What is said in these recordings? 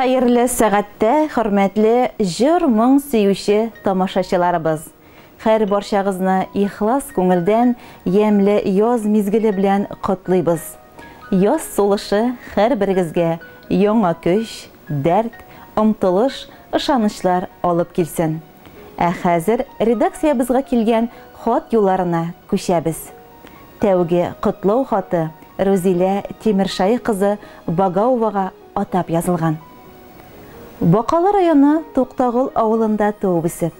Хәерле сәгатьтә, хөрмәтле җыр-моң сөюче тамашачыларыбыз! Һәр барчагызны ихлас күңелдән ямьле яз мизгеле белән котлыйбыз. Яз сулышы һәрберегезгә яңа көч, дәрт, омтылыш, ышанычлар алып килсен. Ә хәзер редакциябезгә килгән хат юлларына күчәбез. Тәүге котлау хаты Рузилә Тимершаи кызы Багаувага атап язылган. Бакалы районы Туктагул авылында туып үсеп,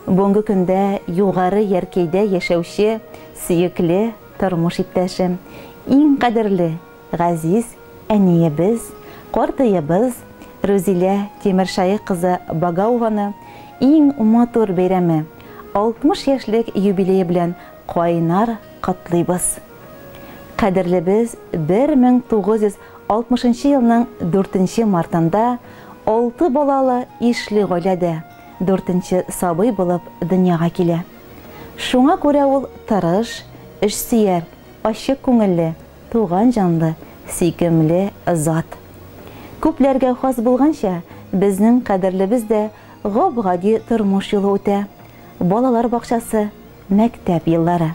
бүгенге көндә Югары Яркәйдә яшәүче сөекле тормыш иптәшем, иң кадерле, газиз әниебез, картыебыз Рузилә Тимершаи кызы Багауваны иң матур бәйрәме, 60 яшьлек юбилее белән кайнар котлыйбыз. Кадерлебез 1960 елның 4 мартында 6 балалы ишле гаиләдә 4 сабый булып дөньяга килә. Шуңа күрә ул тырыш, эшсөяр, ачык күңелле, туган җанлы, сөйкемле зат. Күпләргә хас булганча, безнең кадерлебез дә гап-гади тормыш юлы үтә. Балалар бакчасы, мәктәп еллары.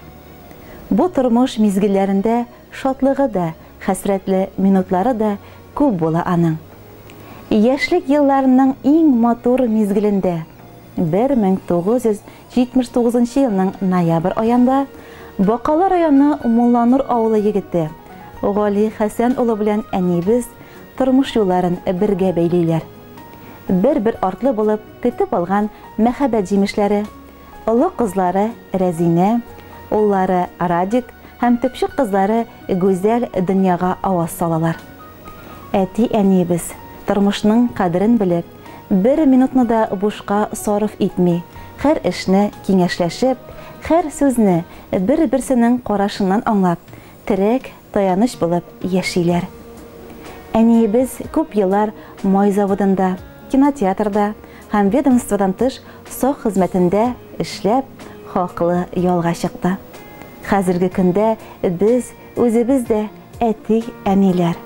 Бу тормыш мизгелләрендә шатлыгы да, хәсрәтле минутлары да күп була аның. Яшьлек елларының иң матур мизгелендә 1979 елның ноябрь аенда Бакалы районы Мулланур авылы егете Гали Хәсән улы белән әниебез тормыш юлларын бергә бәйлиләр. Бер-бер артлы булып көтеп алган мәхәббәт җимешләре, олы кызлары Рәзинә, уллары Радик һәм төпчек кызлары Гүзәл дөньяга аваз салалар. Әти-әниебез тормышның кадерен белеп, бер минутны да бушка сарыф итми, һәр эшне киңәшләшеп, һәр сүзне бер-берсенең карашыннан аңлап, терәк, таяныч булып яшиләр. Әниебез күп еллар май заводында, кинотеатрда һәм ведомстводан тыш сак хезмәтендә эшләп, хаклы ялга чыкты. Хәзерге көндә без үзебез дә әти-әниләр.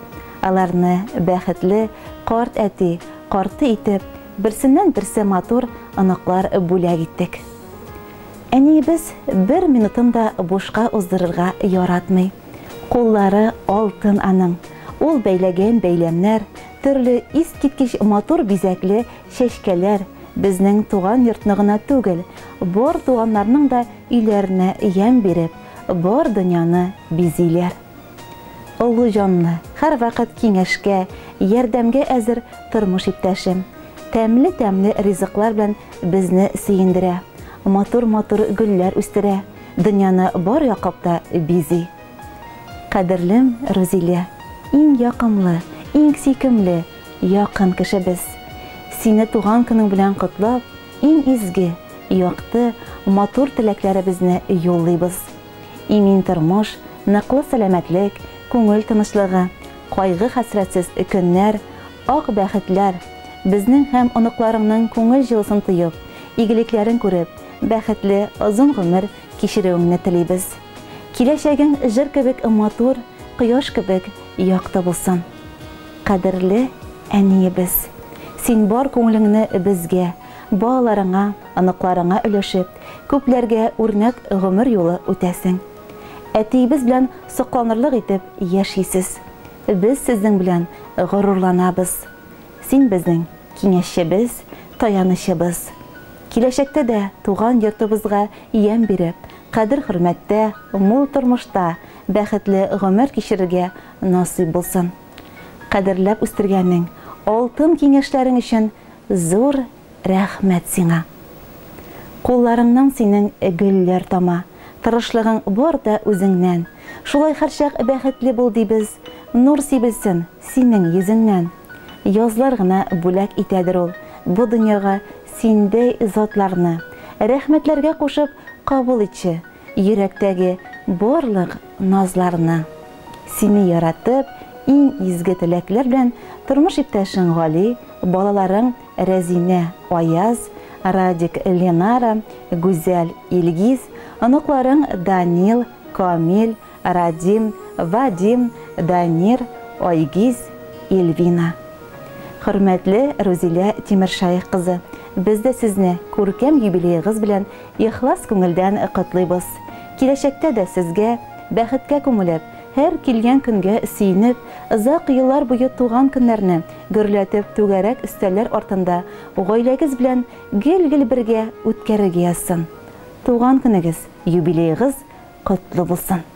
Аларны бәхетле карт әти, карты итеп, берсеннән-берсе матур оныклар бүләк иттек. Әниебез бер минутын да бушка уздырырга яратмый. Куллары алтын аның. Ул бәйләгән бәйләмнәр, төрле искиткеч матур бизәкле чәчкәләр безнең туган йортны гына түгел, бар туганнарның да өйләренә ямь биреп, бар дөньяны бизиләр. Олы җанлы, һәрвакыт киңәшкә, ярдәмгә әзер тормыш иптәшем. Тәмле-тәмле ризыклар белән безне сөендерә, матур-матур гөлләр үстерә, дөньяны бар яклап та бизи. Кадерлем Рузилә, иң якымлы, иң сөйкемле, якын кешебез. Сине туган көнең белән котлап, иң изге, якты, матур теләкләребезне юллыйбыз. Имин тормыш, ныклы сәламәтлек, күңел тынычлыгы, кайгы-хәсрәтсез көннәр, ак бәхетләр, безнең һәм оныкларыңның күңел җылысын тоеп, игелекләрен күреп, бәхетле озын гомер кичерүеңне телибез. Киләчәгең җыр кебек матур, кояш кебек якты булсын. Кадерле әниебез, син бар күңелеңне безгә, балаларыңа, оныкларыңа өләшеп, күпләргә үрнәк гомер юлы үтәсең. Әтиебез белән сокланырлык итеп яшисез. Без сезнең белән горурланабыз. Син безнең киңәшчебез, таянычыбыз. Киләчәктә дә туган йортыбызга ямь биреп, кадер-хөрмәттә, мул тормышта бәхетле гомер кичерергә насыйп булсын. Кадерләп үстергәнең, алтын киңәшләрең өчен зур рәхмәт сиңа. Кулларыңнан синең гөлләр тама, тырышлыгың бар да үзеңнән. Шулай һәрчак бәхетле бул дибез, нур сибелсен синең йөзеңнән. Язлар гына бүләк итәдер ул бу дөньяга синдәй затларны. Рәхмәтләргә кушып кабул итче йөрәктәге барлык назларны. Сине яратып, иң изге теләкләр белән тормыш иптәшең Гали, балаларың Рәзинә, Аяз, Радик, Ленара, Гүзәл, Илгиз, оныкларың Данил, Камил, Радим, Вадим, Данир, Айгиз, Эльвина. Хөрмәтле Рузилә Тимершәех кызы, без дә сезне күркәм юбилеегыз белән ихлас күңелдән котлыйбыз. Киләчәктә дә сезгә бәхеткә күмелеп, һәр килгән көнгә сөенеп, озак еллар буе туган көннәрне гөрләтеп түгәрәк өстәлләр артында гаиләгез белән гел-гел бергә үткәрергә язсын. Туган көнегез, юбилеегыз котлы булсын.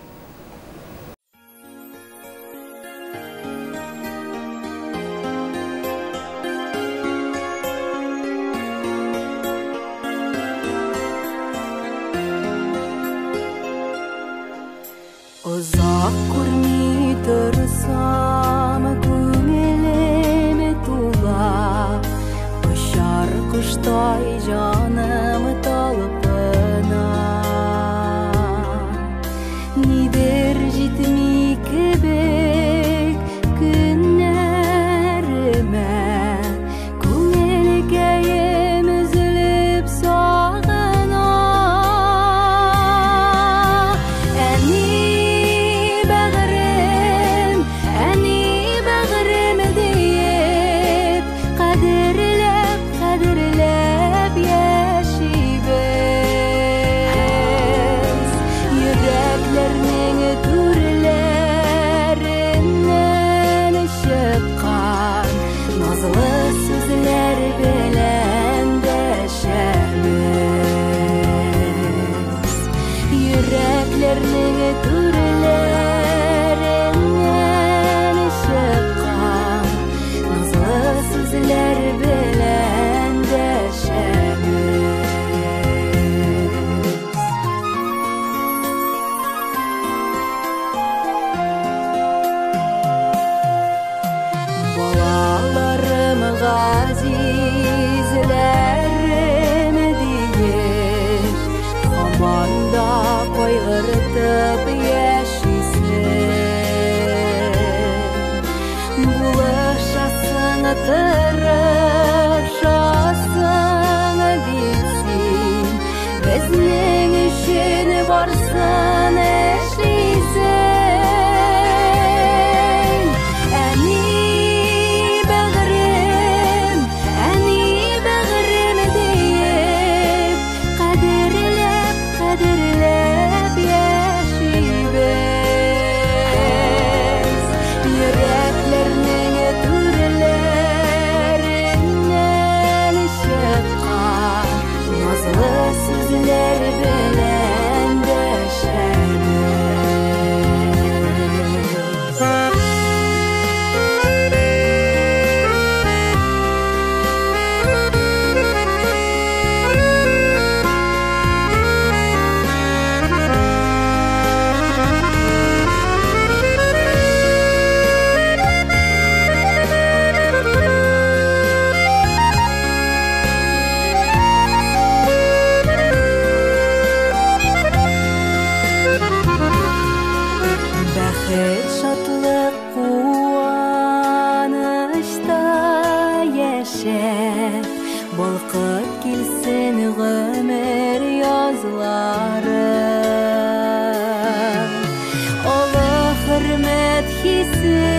Озак күрми торсам, күңелем тула, очар коштай җаным талпына. Нидер җитми кебек көннәремә, күңелкәем өзелеп сагына. Әни бәгърем, әни бәгърем диеп, кадерләп, кадерләп яшибез. Йөрәкләрнең түрләреннән чыккан назлы сүзләр белән дәшәбез. Йөрәкләрнең түрләреннән чыккан назлы сүзләр белән дәшәбез. Балаларым, газизләрем диеп, һаман да кайгыртып яшисең. Булышасың, тырышасың бит син, безнең өчен барсын эшлисең. Әни бәгърем, әни бәгърем диеп, кадерләп, кадерләп яшибез. Йөрәкләрнең түрләреннән чыккан назлы сүзләр белән дәшәбез. Бәхет, шатлык, куанычта яшәп, балкып килсен гомер язлары. Олы хөрмәт хисе